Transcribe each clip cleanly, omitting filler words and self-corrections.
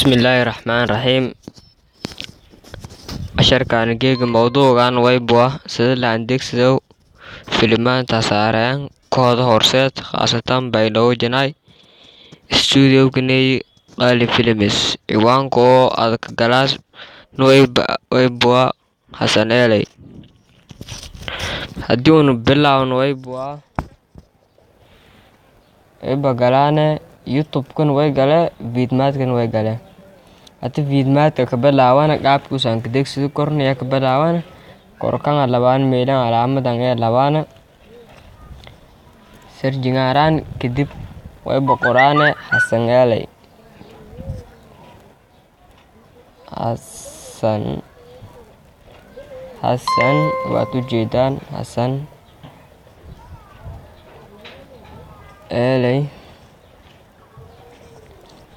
Bismillaahi Raxmaani Raxiim. Casharkan geega mowduucan waybuwa sida la adeegsado filimaanta saareen kooxda Horseed, khaasatan Baydhabo Janay studio ganey Qaali Films. Ciwaanka oo adag galaas waybuwa Xasan Eeley. Haddii uunu bilaawno, waybuwa wayba galaane YouTube-kan way gale, Vidmate-kan way gale. Hada Vidmate ka bilaawana, qaabkiisaan ka degsidi korna ka bilaawana. Korkana labaan meelan calaamadan ee labaana searching-aaraan, kadib wayba qoraane Xasan Eeley. Xasan, Xasan waad u jeedaan, Xasan Eeley,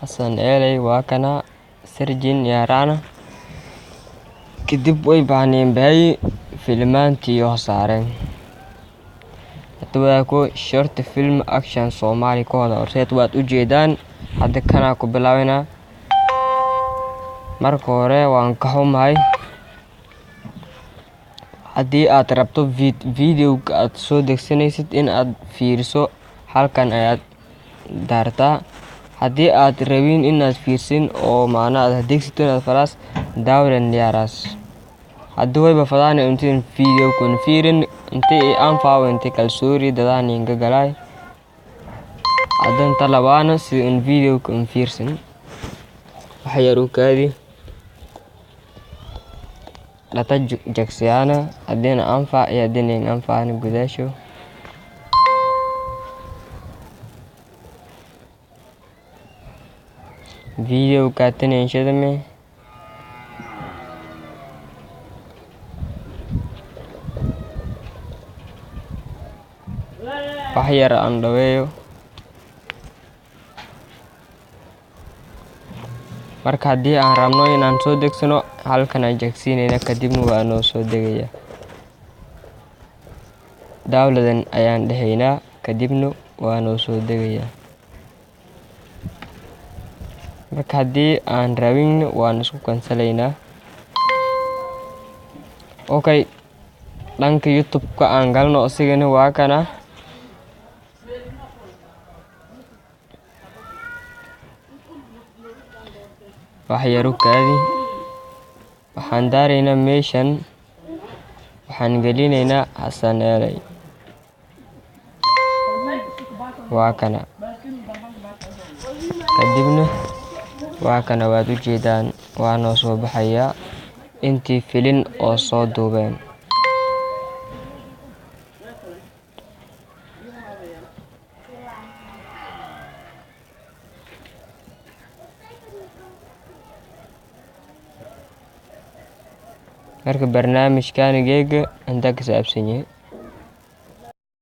Xasan Eeley waa kana. Searching yaaraana, kadib way bahneen bahay filimaantii oo saareen. Hada waa ku short film action Soomaali kooxda Horseed, waad u jeedaan. Hadda kanaa ku bilaabina. Marka hore waan ka xumahay, haddii aad rabto videoga aad soo degsanaysid in aad fiiriso, halkan ayaad daartaa. Haddii aad rabin inaad fiirsin oo macnaha aad adeegsato inaad falaas download yaaraas. Haddii wayba fadaan intiin video kun fiirin intii anfaawo intii kalsoori dadaan inga galay. Haddan talabaana si in video kun fiirsin, wax yar u kaadi dhata jagsiyaana haddiina anfac iyo haddiina in anfacana gudaasho. Video kaatana inshadame wax yar aan dhaweeyo. Marka haddii aan rabno inaan soo degsano, halkan aan jagsiinayna, kadibna waa noo soo degaya. Downloadan ayaan dhehaynaa, kadibna waa noo soo degaya. Marka haddii aan rabin, waan isku kansalaynaa. Okay, dhanka YouTube-ka aan galno, isigana waa kana. Wax yar u kaadi. Waxaan daaraynaa meeshan, waxaan gelinaynaa Xasan Eeley, waa kana. Kadibna waa kana, waad u jeedaan, waa noo soo baxayaa intii filin oo soo duubeen. Marka barnaamijkan geega intaa ka saabsan yahay.